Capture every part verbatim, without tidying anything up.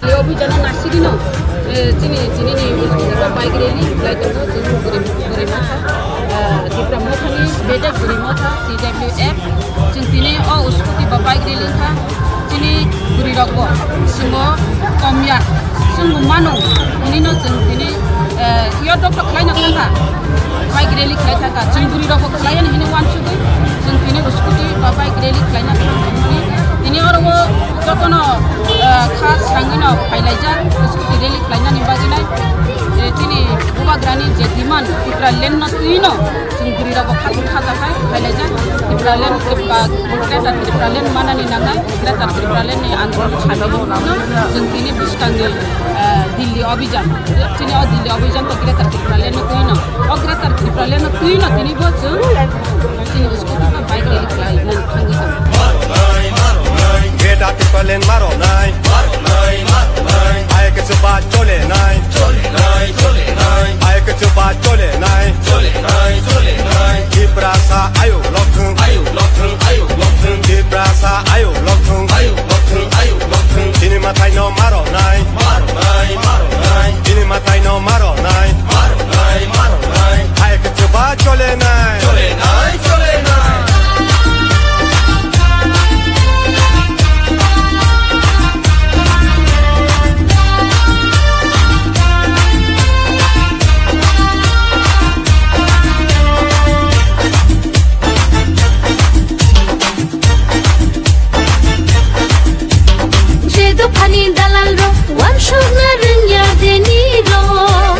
Obhijano nasigino, eh, chini, chini ni bike rally khlai tongo, chini Guri, Guri Motha, eh, Tipra Mothani, Bejak Guri Motha, T W F, chwng tini o scooty ba bike rally kha, chini bwrwi rok bo, chwng bo komya, chwng bo mano, hinino chwng tini, eh, yo doktok khlaina thangkha. Bike rally khlai thangkha. Chwng bwrwi rok bo khlai ani hini uansugwi chwng tini scooty ba bike rally khlaina thangkha. Tini oro o jotono, eh, kha swrangwi no phailaijak scooty rally khlainani bagwi nai. Eh, chini bubagrani je demand Tipraland no twi no chwng bwrwi rok bo khatung khajakhai phailaijak. Tipraland ba Greater Tipraland manani nangnai, Greater Tipraland ni andolon sami no chwng tini bwskangni, eh, Delhi Abhijan. Chini o Delhi Abhijan to Greater Tipraland no twi no. O Greater Tipraland no twi no tini bo chwng chini scooty ba bike rally khlai nang thangwi tongo. Greater Tipraland maro nai. Ai ke chuba chole nai. Ai ke chuba chole nai. Tiprasa ayuk lok thung. Tiprasa ayuk lok thung. Chini mathai no maro nai. Chini mathai no maro nai. Hai ke chuba chole nai. Je dophani dalal rok wansukna rwngya deni rok.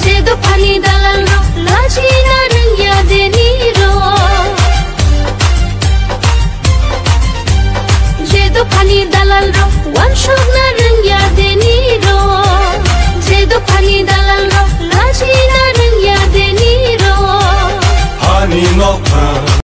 Je dophani dalal rok lachina rwngya deni rok. Je dophani dalal rok wansukna rwngya deni rok. Je dophani dalal rok lachina rwngya deni rok. Hani nokha.